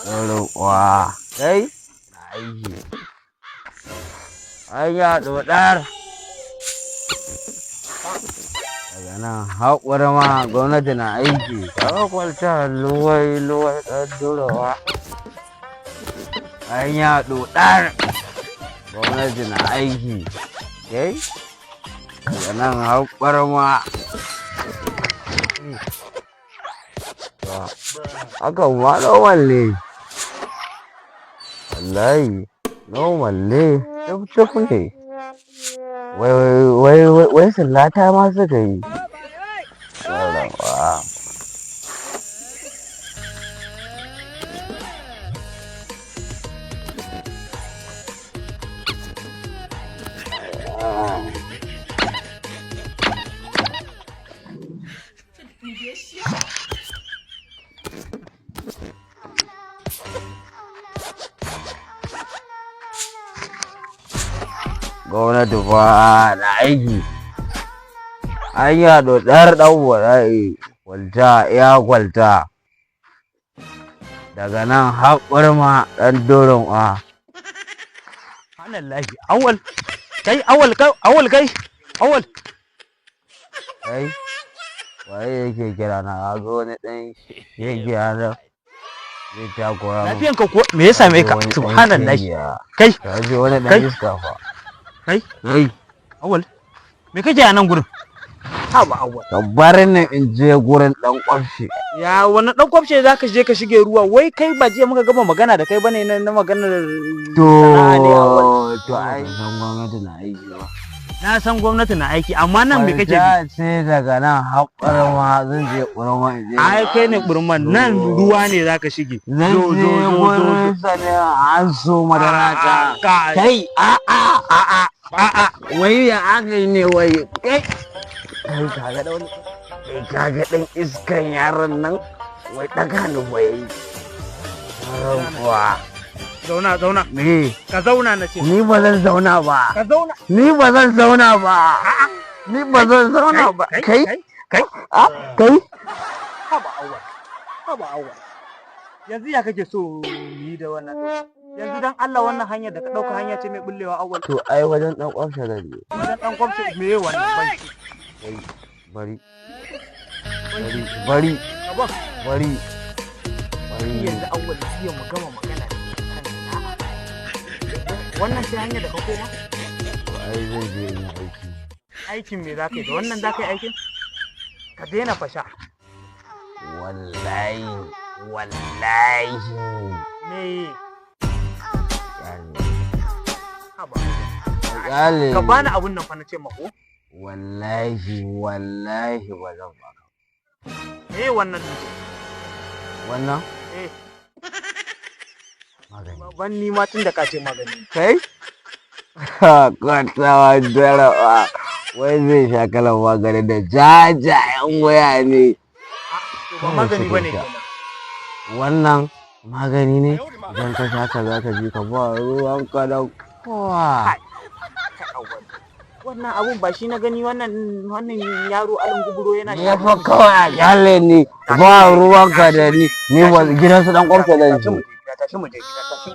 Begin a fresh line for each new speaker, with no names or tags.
Ɗorin kai na aiki. Hanya ɗoɗar. Daga nan haƙuri ma gwamnati na aiki. Kaga kwalta luwai luwai ɗan durowa. Hanya ɗoɗar. Gwamnati na aiki. Kai? Daga nan haƙuri ma. Hakan ma normal ne. Wallahi normal ne. Cif cif ne. Wai wai wai wai sallata ma suka yi. Yawwa. Gwamnati fa na aiki. Hanya ɗoɗar ɗan bala'i. Kwalta iya kwalta. Daga nan har ma ɗan doron a.
Subhanallahi, awal kai, awal kai, awal kai, awal.
Kai, waye yake kira na? Ga wani ɗan shege nan zai takura min.
Lafiyan ka ko? Me ya same ka?
Wani ɗan
Subhanallahi.
shegiya.
Kai.
Ka ji wani ɗan
Kai.
iska fa.
Kai.
Kai.
Awal, me kake a nan gurin? Haba awal.
Ka bar ni in je gurin ɗan kwafshi.
Ya wani dan kwafshe zaka je ka shige ruwa? Wai kai, ba jiya muka gama magana da kai bane na maganar
To,
sana'a ne, awal?
To ai san gwamnati na aiki ba.
Na san gwamnati na aiki, amma nan me kake bi?
Kwalta ce daga nan har ma zan je ƙurma in je.
Ai kai ne burman nan, ruwa ne zaka shige.
Zan
Zo,
je
zo, zo, zo.
gurin sa ne an so madara ta.
Kai.
Kai, a a a a a a wai ya aka yi ne wai? Kai kai, kaga da wani, kai kaga dan iskan yaron nan, wai daga ni wai. Yaron kuwa.
Zauna, zauna.
Me?
Ka zauna na ce.
Ni ba zan zauna ba.
Ka zauna.
Ni ba zan zauna ba. Ni ba zan zauna ba. Kai.
Kai.
A kai.
Haba awal, haba awal, yanzu ya kake so mu yi da wannan yanzu? Dan Allah, wannan hanyar da ka dauka hanya ce mai bullewa, awal?
To ai wajen dan kwafshe zan je.
Wajen dan kwamshi me wannan banki?
Kai, bari bari bari.
Gaban.
Bari bari.
Yanzu awal, jiya mu gama magana da kai kan sana'a, wannan sai hanyar da ka koma?
To ai zan je in yi aiki.
Aikin me za ka yi da wannan? Za ka yi aikin ka daina fasha.
Wallahi wallahi.
Me?
Yani.
Haba.
Kyale.
Ka bani abun nan fa na ce mako.
Wallahi wallahi ba zan baka.
Me wannan dutse?
Wannan?
Eh.
Magani.
Ban ni ma tun da ka ce magani.
Kai, kwatawa jarawa, wai zai sha kalan magani da jajayen waya ne.
To ba magani bane
Kawai suka sha.
kenan.
Wannan magani ne, idan ka sha ka za ka ji ka ba ruwanka da kowa.
Kai awal, wannan abun ba shi na gani wannan yaro alin guburo yana
Ne fa, kawai a kyale ni, ba ruwanka da ni. Ni ba gidansu dan kwarsa zan
Tashi mu
je.
je gida, tashi mu je gida, tashi.